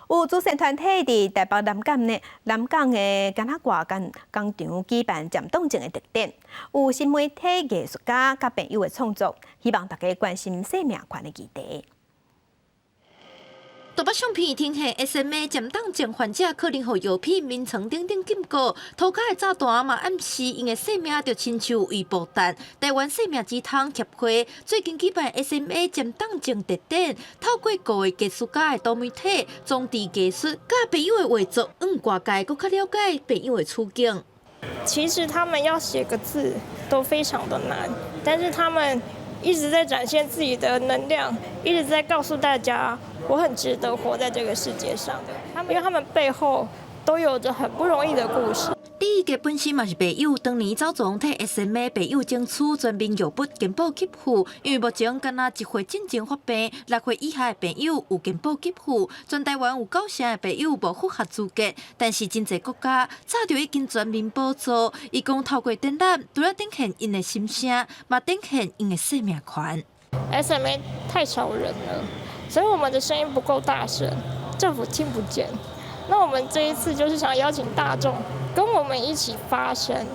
有慈善團體佇台北南港呢，南港的柑仔外工工場舉辦漸凍症的特展，有新媒體藝術家佮朋友的創作，希望大家關心生命權的議題。台北相片呈現 SMA 漸凍症患者可能予藥品、眠床等等禁錮，塗跤的炸彈嘛暗示𪜶的生命就親像微爆彈。台灣生命之窗協會最近舉辦 SMA 漸凍症特展，透過五個藝術家的多媒體裝置藝術，佮朋友的畫作，讓外界閣較了解朋友的處境。其實他們要寫個字都非常的難，但是他們一直在展現自己的能量，一直在告訴大家，我很值得活在這個世界上的，因為他們背後都有着很不容易的故事。李義傑本身嘛是病友，當年走總替 SMA 病友爭取全民藥物健保給付，因為目前敢若1歲進前發病，6歲以下的病友有健保給付，全台灣有9成的病友無符合資格，但是真濟國家早就已經全民補助。伊講透過展覽，除了展現𪜶的心聲，嘛展現𪜶的生命權。 SMA 太少人了。所以我們的聲音不夠大聲，政府聽不見。那我們這一次就是想邀請大眾跟我們一起發聲，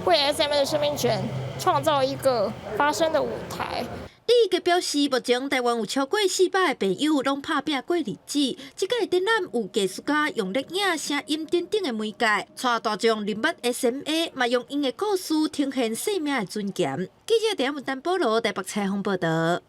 為 SMA 的生命權創造一個發聲的舞台。李義傑表示，目前台灣有超過400個病友攏拍拚過日子。這屆展覽有藝術家用錄影、聲音等等的媒介，帶大眾認捌 SMA，嘛用𪜶的故事呈現生命的尊嚴。記者鄭文丹保羅台北採訪報道。